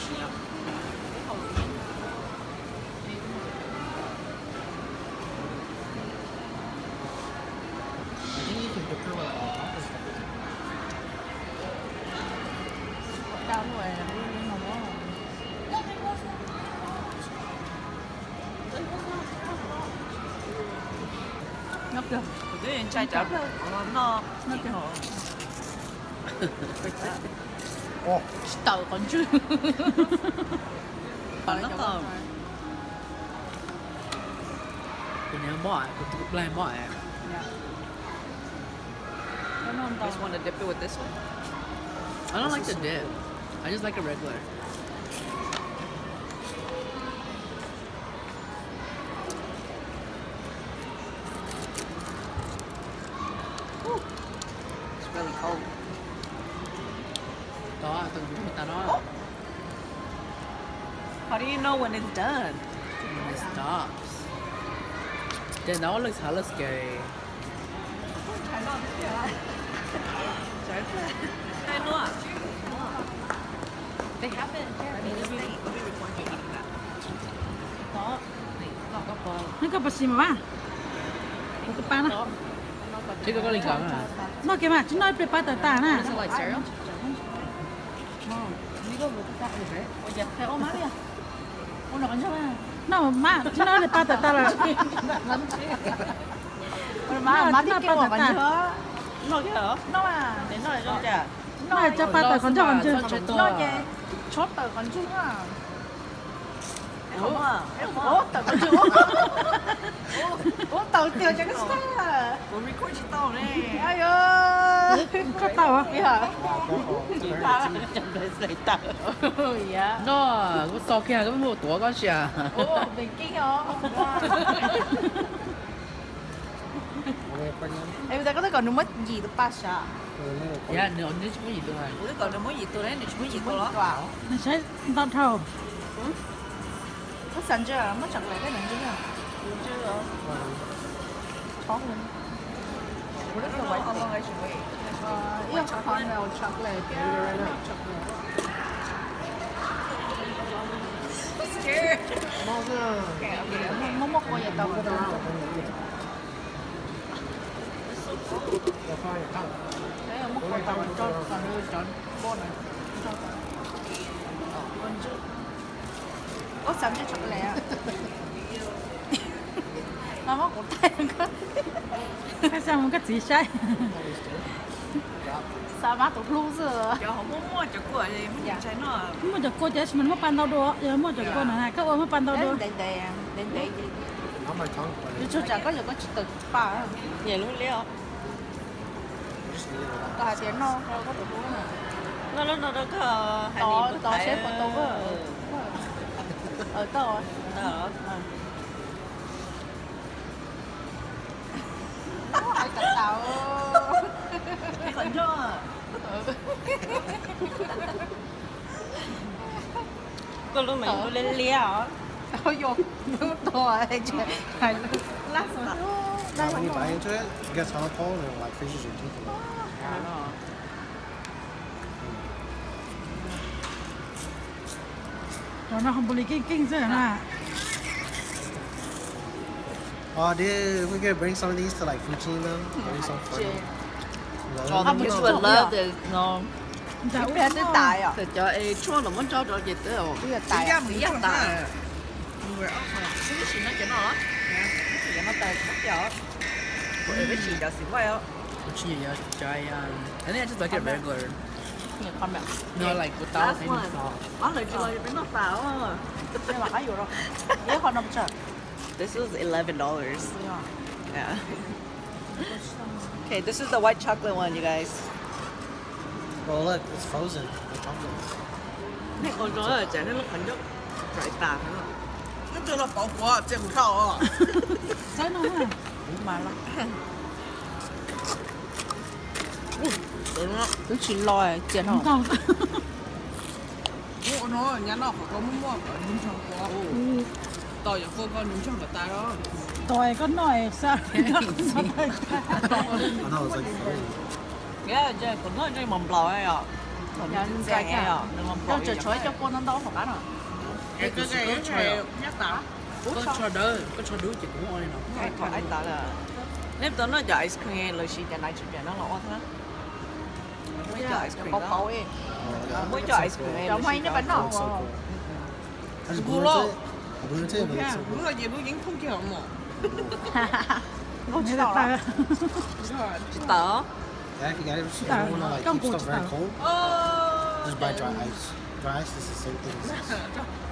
I think you can put them on the top or something. Nyob kiag. Kuv twb ntshai cov plaub no. Nyob kiag. Tsis tawm qhov ntswg. Tus niag mob, tus plaig mob. I just want to dip it with this one. I don't like the dip. I just like a regular. Ooh, it's really cold. Tod, tus ntsuag tas no. How do you know when it's done? When it stops. Damn, that one looks hella scary. They have it here. Let me record you eating that. Neb koj puas sim mas? Kuv tus pab na. Noj kiag mas, tsis noj ib pliag pab tawm tas na. Is it like cereal? Noj mas, tsis noj ib pliag pab tawm tas lawm. Noj, tsis noj ib pliag pab tawm tas. Noj, cov pab tawm qhov ntsuag qhov ntswg. Noj ces chob tawm qhov ntsuag. Tawm qhov ntsuag. Ua tau tiag, kuv record tsis tau ne. Koj tau. No, kuv txo kiag koj muab tuav koj sia. Es koj twb kom nws muab yim tus paj sav. Yog nws, nws tsis muab yim tus. Kuv twb kom nws muab yim tus ne, nws tsis muab yim tus los? Nws saib ntau dhau. Ub, xav ntsw, muab chocolate tej nws ntsw. Ntsw os. Chocolate. Ib caramel chocolate, chocolate. Muab muab kua yam tau. Muab kua tau tso kom nws cov npua na. Ub, xav ntsw chocolate. Mas muab kuv thaij. Thaij mus koj txiv saib. Xav mas tus hlub xwb. Muaj cov kua ces tsis mas muab paj ntau dua, yog muaj cov kua na koj ua muab paj ntau dua. Ntev ntev. Tsuas tsam koj yog koj tsis tawm paj. Nyiam lub liab os. Koj hais tias noj rau koj tus hlub na. Noj lub no rau koj hais li tod seb puas tau. Tau. Hais tau tau. Qhov ncauj. Koj lub mas yog lub liab liab os. Yog, lub no hais lub lab. When you bite into it, it gets hella cold and like freezes your teeth a little. Cov no ho npaum li keej keej xwb na. Oh, dude, we could bring some of these to like Fuji though. That'd be so funny. Cov es tshuaj los muab tso rau ces twb ib yam tas. Tab sis no cov no, tab sis cov no tas kiag os. Tab sis cov xim vaij os. Tab sis cov, I think I just like it regular. No, like without any sauce. Ob lawv tsis los peb noj tas os. Ib qho no pes tsawg? This was eleven dollars. Yeah. Okay, this is the white chocolate one, you guys. Oh, look, it's frozen. The chocolate. Nej ua zoo tsam nej lub qhov ncauj rais tas no. Neb twb los pauv kuv txiaj kuv dhau os. Saib no na. Kuv mas los. Twb tsis los txiaj no. Ua no nyab noj qhov koj muaj muaj kom nws ntsoog kua. Tos yog kua koj nws ntsoog kom tas. Tos koj noj xav. Kuv noj ntsej mos nplaum yom. Nws tshuav ib co kua ntau ntau hauv qab no. Koj tsho dawb, koj tsho dub ces kuv muab ua li no. Neb puas tau noj cov ice cream los sis cov nais tsis pem no los ua thiab? Muaj ib co ice cream, muaj ib co ice cream. Cov muaj ib co noj. Gu loj, gu loj ces gu yeeb thooj kiag mos. Tsis tawm. Koj mus tsis tawm. Just buy dry ice. Dry ice is the same thing as this.